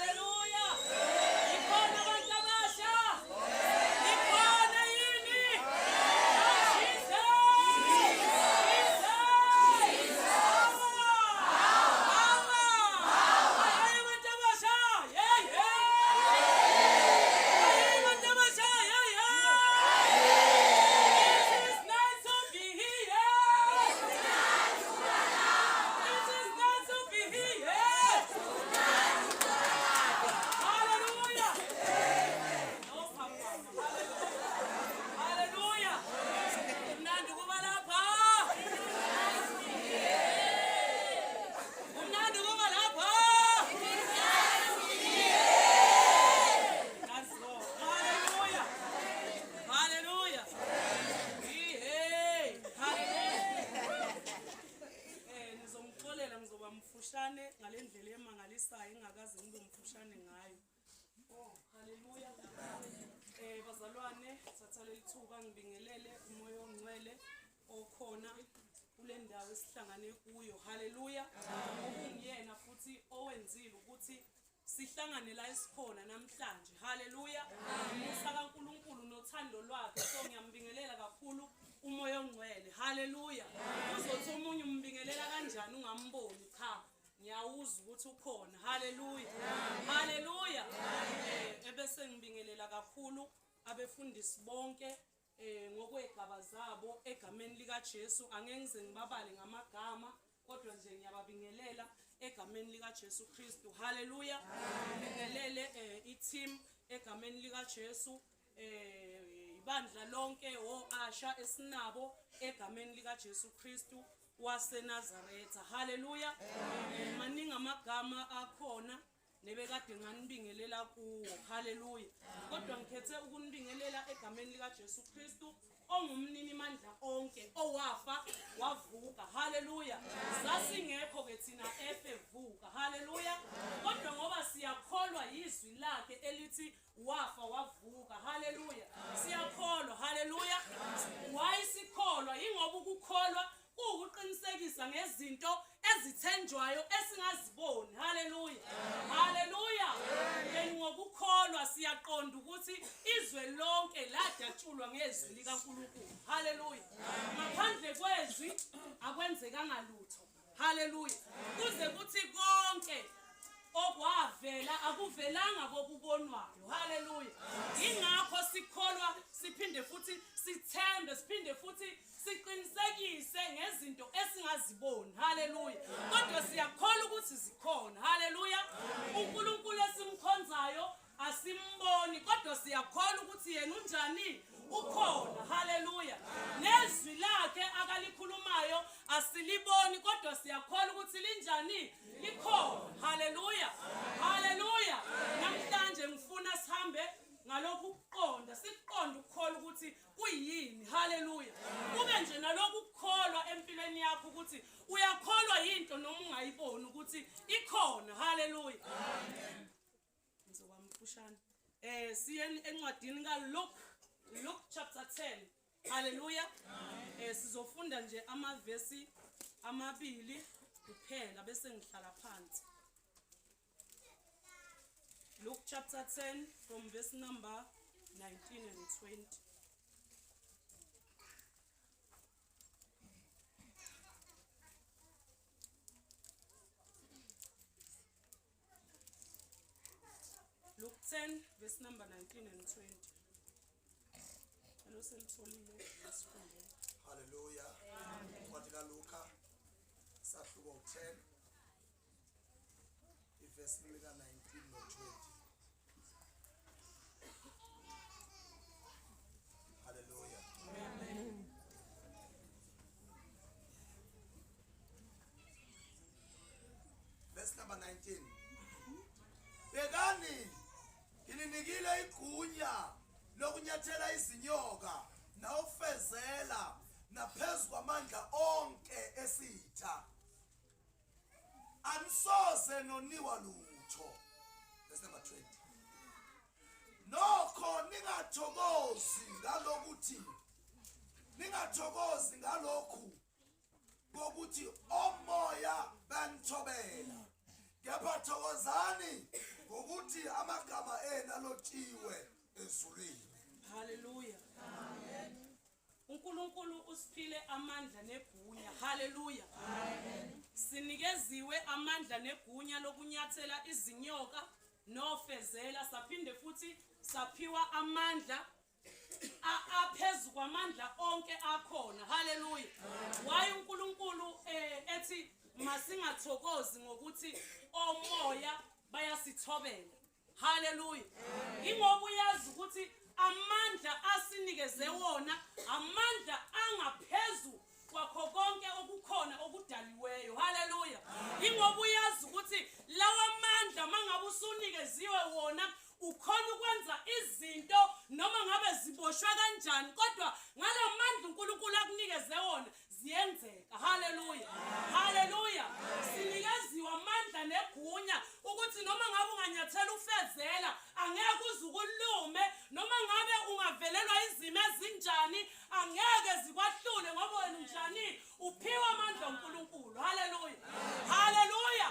Haleluya. Ikhona abantu abasha. Ikhona yini? Jesus. Jesus. Power. Power. Hey abantu abasha. Hey hey. Hey abantu abasha. Hey hey. It is nice to be here. It is nice to be here. Hallelujah. No papa. Hallelujah. Kumnandi ukuba lapha. Kumnandi ukuba lapha. That's all. Hallelujah. Hallelujah. Hey, hallelujah. Nizongixolela ngizoba mfushane ngalendlela emangalisayo engakaze ngibe mfushane ngayo. Oh, haleluya. Bazalwane, thatha leli thuba ngibingelele umoya ongcwele okhona kule ndawo esihlangane kuyo. Haleluya. Okungiyena futhi owenzile ukuthi sihlangane la esikhona namhlanje. Haleluya. Umusa kaNkulunkulu nothando lwakhe. So ngiyambingelela kakhulu umoya ongcwele. Haleluya. Uzothi omunye umbingelela kanjani ungamboni? Cha. Ngiyawuzwa ukuthi ukhona. Haleluya. Haleluya. Ebese ngibingelela kakhulu abefundisi bonke ngokwegaba zabo egameni lika Jesu. Angeke ngize ngibabale ngamagama kodwa nje ngiyababingelela egameni lika Jesu Kristu. Haleluya. Ngibingelele i-team egameni lika Jesu. Ibandla lonke oasha esinabo egameni lika Jesu Kristu waseNazaretha. Haleluya. Maningi amagama akhona nebekade nganibingelela kuwo. Haleluya. Kodwa ngikhethe ukunibingelela egameni lika Jesu Kristu ongumnini mandla onke owafa wavuka. Haleluya. Sasingekho ke thina efe vuka. Haleluya. Kodwa ngoba siyakholwa yizwi lakhe elithi wafa wavuka. Haleluya. Siyakholwa. Haleluya. Why sikholwa? Yingoba ukukholwa kuwukuqinisekisa ngezinto ezithenjwayo esingaziboni. Haleluya. Haleluya. Then ngokukholwa siyaqonda ukuthi izwe lonke ladatshulwa ngezwi likaNkulunkulu. Haleluya. Ngaphandle kwezwi akwenzekanga lutho. Haleluya. Kuze kuthi konke okwavela akuvelanga kokubonwayo. Haleluya. Ingakho sikholwa siphinde futhi sithembe siphinde futhi siqinisekise ngezinto esingaziboni. Haleluya. Kodwa siyakholwa ukuthi zikhona. Haleluya. uNkulunkulu esimkhonzayo asimboni kodwa siyakholwa ukuthi yena unjani, ukhona. Haleluya. Nezwi lakhe akalikhulumayo asiliboni kodwa siyakholwa ukuthi linjani, likhona. Haleluya. Haleluya. Namhlanje ngifuna sihambe ngalokhu ukuqonda, sikuqonde ukukholwa ukuthi kuyini. Haleluya. Kube nje nalokhu ukukholwa empilweni yakho ukuthi uyakholwa yinto noma ungayiboni ukuthi ikhona. Haleluya. Ngizoba mfushane. Siyeni encwadini kaLuke, Luke chapter 10. Haleluya. Sizofunda nje amavesi amabili kuphela bese ngihlala phansi. Luke chapter 10 from verse number 19 and 20. Luke 10 verse number 19 and 20. Hello selitholile isifundo. Hallelujah. Incwadi kaLuka sahluko 10 ivesi lika 19 no 20. Hallelujah. Amen. Verse number 19. Bhekani ngininikile igunya lokunyathela izinyoka nawufezela naphezu kwamandla onke esitha, anisoze noniwa lutho. Verse number 20. Nokho ningathokozi ngalokuthi ningathokozi ngalokhu kokuthi omoya banithobela, kepha thokozani ngokuthi Ngokuthi amagama enu alotshiwe ezulwini. Haleluya. Amen. UNkulunkulu usiphile amandla negunya. Haleluya. Amen. Sinikeziwe amandla negunya lokunyathela izinyoka nofezela saphinde futhi saphiwa amandla aphezu kwamandla onke akhona. Haleluya. Why uNkulunkulu eh, ethi masingathokozi ngokuthi omoya bayasithobela? Haleluya. Ingoba uyazi ukuthi amandla asinikeze wona amandla angaphezu kwakho konke okukhona okudaliweyo. Haleluya. Ingoba uyazi ukuthi lawa mandla mangabe usunikeziwe wona ukhona ukwenza izinto noma ngabe ziboshwe kanjani kodwa ngalamandla uNkulunkulu akunikeze wona ziyenzeka. Haleluya, haleluya. Sinikeziwe amandla negunya ukuthi noma ngabe unganyathela ufezela angeke uze ukulume, noma ngabe ungavelelwa izimo ezinjani angeke zikwahlule ngoba wena unjani, uphiwe amandla uNkulunkulu. Haleluya, haleluya.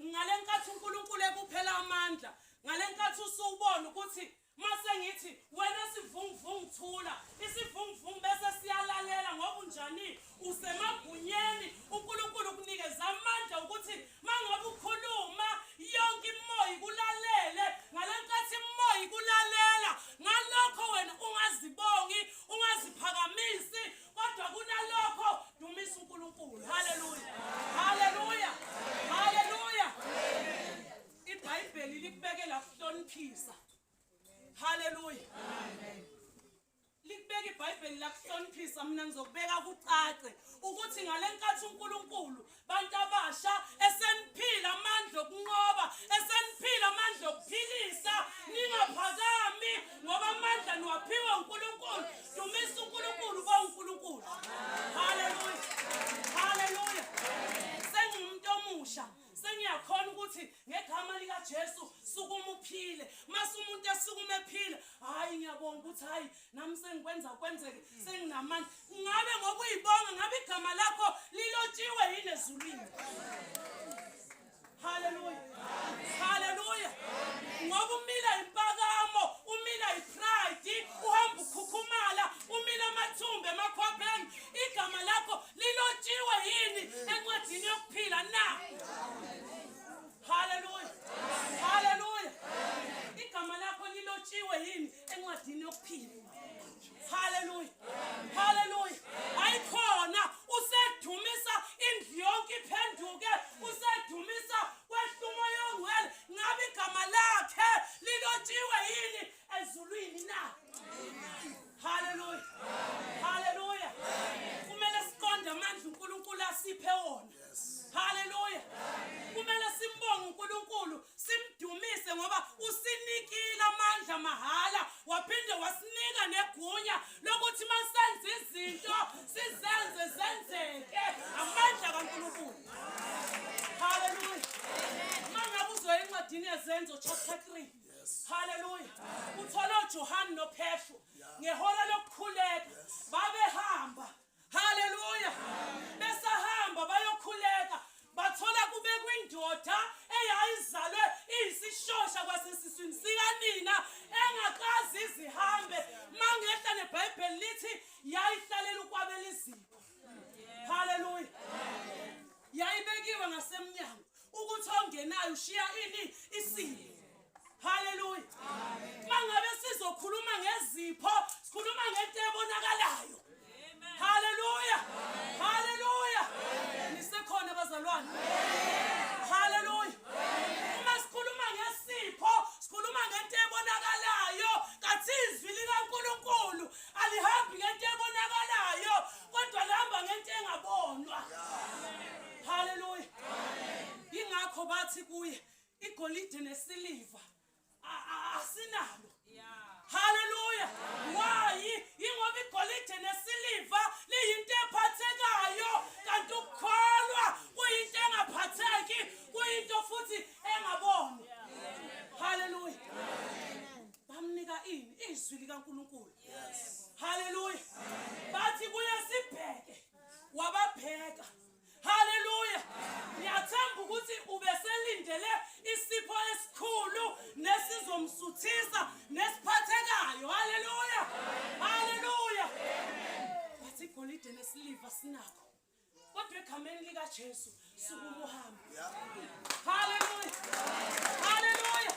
Ngale nkathi uNkulunkulu ekuphela amandla, ngale nkathi usubona ukuthi mase ngithi wena sivunguvungu thula, isivunguvungu bese siyalalela ngoba unjani, usemagunyeni. uNkulunkulu ukunikeza amandla ukuthi mangabe ukhuluma yonke imoya ikulalele. Ngale nkathi imoya ikulalela, ngalokho wena ungazibongi, ungaziphakamisi, kodwa kunalokho dumisa uNkulunkulu. Haleluya, haleluya, haleluya. IBhayibheli likubeke lakuhloniphisa. Haleluya. Likubeka iBhayibheli lakuhloniphisa. Mina ngizokubeka kucace ukuthi ngale nkathi uNkulunkulu bantu abasha eseniphila amandla okunqoba, eseniphila amandla okuphilisa, ningaphakami ngoba amandla niwaphiwe uNkulunkulu. Dumisa uNkulunkulu koNkulunkulu. Haleluya, haleluya. Sengumuntu omusha, sengiyakhona ukuthi ngegama likaJesu sukuma uphile. Mase umuntu esukuma ephile, hayi ngiyabonga ukuthi hayi nami sengikwenza kwenzeke, senginamandla. Ngabe ngokuyibonga ngabe igama lakho lilotshiwe yini ezulwini? Haleluya, haleluya. Ngoba umila impakamo, umila ipride, uhamba ukhukhumala, umila amathumba emakhwapheni, igama lakho lilotshiwe yini encwadini yokuphila na? Haleluya, haleluya. Igama lakho lilotshiwe yini encwadini yokuphila? Haleluya, haleluya. Ayikhona usedumisa indlu yonke iphenduke, usedumisa kwehla umoya ongcwele. Ngabe igama lakhe lilotshiwe yini ezulwini na? Haleluya, haleluya. Kumele siqonde amandla uNkulunkulu asiphe wona. Haleluya. Kumele simbonge uNkulunkulu, simdumise ngoba usinikile amandla mahhala, waphinde wasinika negunya lokuthi masenze izinto sizenze zenzeke. Amandla kaNkulunkulu. Haleluya. Mangabe uzoya encwadini yeZenzo chapter 3. Haleluya. Uthola uJohane noPetru ngehora lokukhuleka babehamba. Haleluya. Besahamba bayokhuleka bathola kubekwa indoda eyayizalwe iyisishosha kwasesiswini sikanina engakaze izihambe. Mangehla neBhayibheli lithi yayihlalela ukwabela izipho. Haleluya. Yayibekiwe ngasemnyango ukuthi ongenayo ushiya ini isipho. Haleluya. Mangabe sizokhuluma ngezipho, sikhuluma ngento ebonakalayo. Haleluya. Haleluya. Nisekhona bazalwane? Haleluya. Uma sikhuluma ngesipho, sikhuluma ngento ebonakalayo, kathi izwi likaNkulunkulu alihambi ngento ebonakalayo, kodwa lihamba ngento engabonwa. Haleluya. Ingakho bathi kuye igolide nesiliva asinalo. Haleluya. Why? Ingoba igolide nesiliva liyinto ephathekayo, kanti ukukholwa kuyinto engaphatheki, kuyinto futhi engabonwa. Haleluya. Bamnika ini? Izwi likaNkulunkulu. Haleluya. Bathi kuye sibheke, wababheka. Haleluya. Ngiyathemba ukuthi ubeselindele isipho esikhulu nesizomsuthisa nesiphathekayo. Haleluya, haleluya. Bathi igolide nesiliva sinakho, kodwa egameni likaJesu sukuma uhambe. Haleluya, haleluya.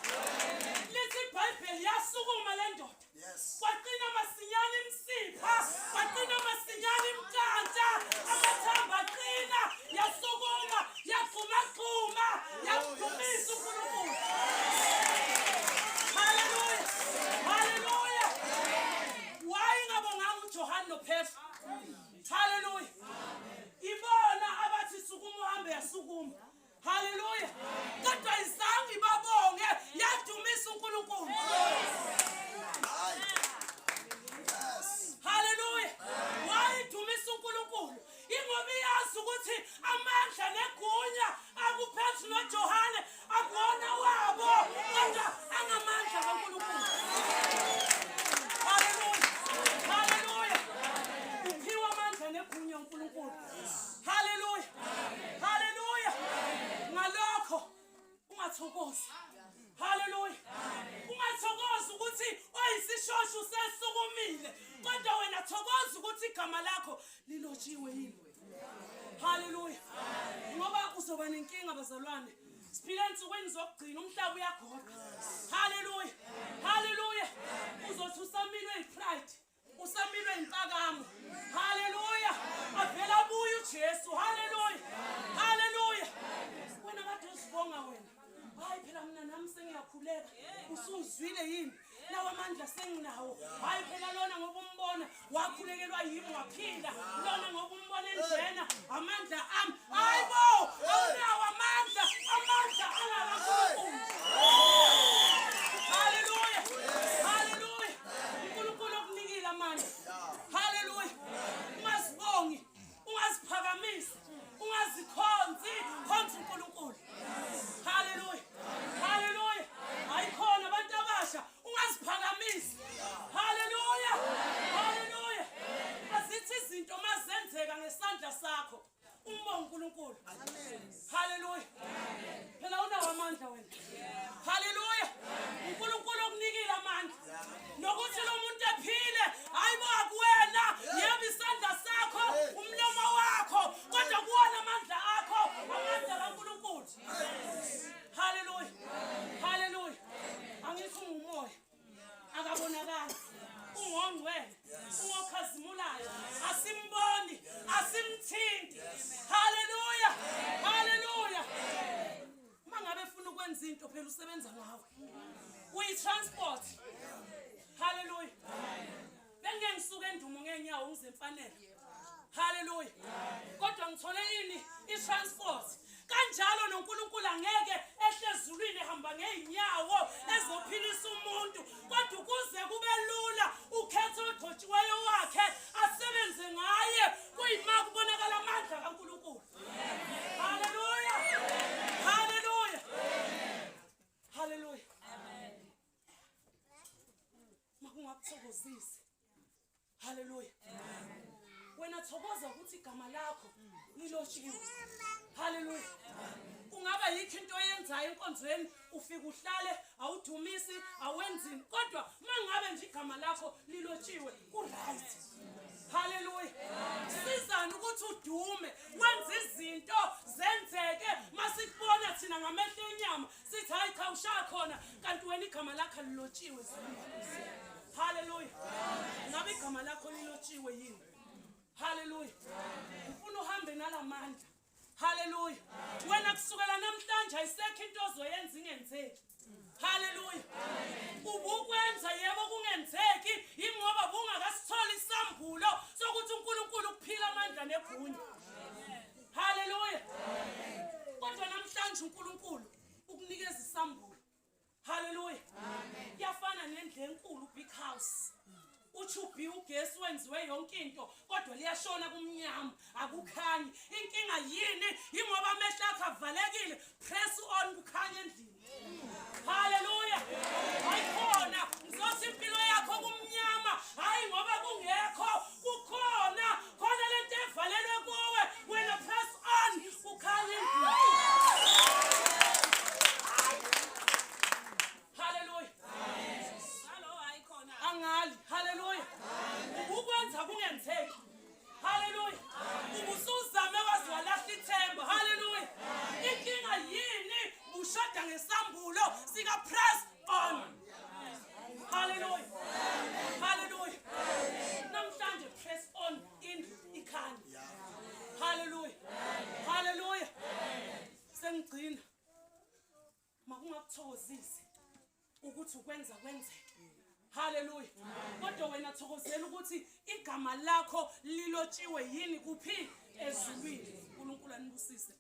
Lithi iBhayibheli yasukuma le ndoda. Kwaqina masinyane imisipha, kwaqina masinyane imikanta, amathambo aqina, yasukuma, yagxumagxuma, yamdumisa uNkulunkulu. Haleluya, haleluya. Why ingabonganga uJohane noPetru? Haleluya. Ibona abathi sukuma uhambe, yasukuma. Haleluya. Kodwa izange ibabonge, yadumisa uNkulunkulu. Haleluya. Wayidumisa uNkulunkulu. Ingoba iyazi ukuthi amandla negunya akuPetru noJohane akuwona wabo, kodwa angamandla kaNkulunkulu. Haleluya. Haleluya. Uphiwa amandla negunya uNkulunkulu. Haleluya. Haleluya. Ngalokho ungathokozi. Haleluya. Ungathokozi ukuthi oyisishosha usesukumile, kodwa wena thokoza ukuthi igama lakho lilotshiwe yini. Haleluya. Ngoba uzoba nenkinga bazalwane. Siphila ensukwini zokugcina, umhlaba uyagoqa. Haleluya. Haleluya. Uzothi usamilwe yipride. Usamilwe impakamo. Haleluya. Avela abuye uJesu. Haleluya. Haleluya. Wena kade uzibonga wena. Hayi phela mina nami sengiyakhuleka. Usungizwile yini? Lawa amandla senginawo. Hayi phela lona ngoba umbona wakhulekelwa yimi waphila. Lona ngoba umbona enjena amandla ami. Hayi bo, awunawo amandla, amandla angakaNkulunkulu. Haleluya. Haleluya. uNkulunkulu okunikile amandla. Haleluya. Ungazibongi, ungaziphakamisi, ungazikhonzi, khonza uNkulunkulu. Haleluya. Haleluya. Hayikhona abantu abasha, ungaziphakamisi. Haleluya. Haleluya. Azithi izinto mazenzeka ngesandla sakho. Umbonge uNkulunkulu. Haleluya. Phela unawo amandla wena. Haleluya. uNkulunkulu okunikile amandla. Nokuthi lo muntu ephile, hayi bo akuwena, yebo isandla sakho, umlomo wakho, kodwa kuwona amandla akho, amandla kaNkulunkulu. Haleluya. Haleluya. Angithi ungumoya. Akabonakali. Ungongcwele, ungokhazimulayo, asimboni, asimthinti. Haleluya. Haleluya. Uma ngabe efuna ukwenza into phela usebenza ngawe. Uyi-transport. Haleluya. Bengeke ngisuke endumo ngenyawo ngize emfanelo. Haleluya. Kodwa ngithole ini? I-transport. Kanjalo noNkulunkulu angeke ehle ezulwini ehamba ngey'nyawo ezophilisa umuntu, kodwa ukuze kube lula ukhetha ogcotshiweyo wakhe asebenze ngaye, kuyima kubonakala amandla kaNkulunkulu. Haleluya. Haleluya. Haleluya. Makungakuthokozisi. Haleluya. Wena thokoza ukuthi igama lakho lilotshiwe. Haleluya. Kungaba yikho into oyenzayo enkonzweni, ufika uhlale, awudumisi, awenzini, kodwa mangabe nje igama lakho lilotshiwe, ku-right. Haleluya. Sizana ukuthi udume, wenze izinto zenzeke, masikubona thina ngamehlo enyama, sithi hayi cha ushaya khona, kanti wena igama lakho lilotshiwe ezulwini. Haleluya. Ngabe igama lakho lilotshiwe yini? Haleluya. Ufuna uhambe nalamandla. Haleluya. Wena kusukela namhlanje ayisekho into ozoyenza ingenzeki. Haleluya. Ubukwenza yebo kungenzeki ingoba bungakasitholi isambulo sokuthi uNkulunkulu ukuphila amandla negunya. Haleluya. Kodwa namhlanje uNkulunkulu ukunikeza isambulo. Haleluya. Kuyafana nendlu enkulu, big house. Uthi ugesi wenziwe yonke into, kodwa liyashona kumnyama, akukhanyi. Inkinga yini? Ingoba amehlo akho avalekile. Press on, kukhanya endlini. Haleluya. Hayikhona, ngizothi impilo yakho kumnyama, hayi ngoba kungekho, kukhona, khona lento evalelwe kuwe, wena press on, kukhanya endlini. Press on. Hallelujah. Hallelujah. Namhlanje press on indlu ikhanya. Hallelujah. Hallelujah. Sengigcina. Makungakuthokozisi ukuthi ukwenza kwenzeke. Hallelujah. Kodwa wena thokozela ukuthi igama lakho lilotshiwe yini kuphi ezulwini. uNkulunkulu anibusise.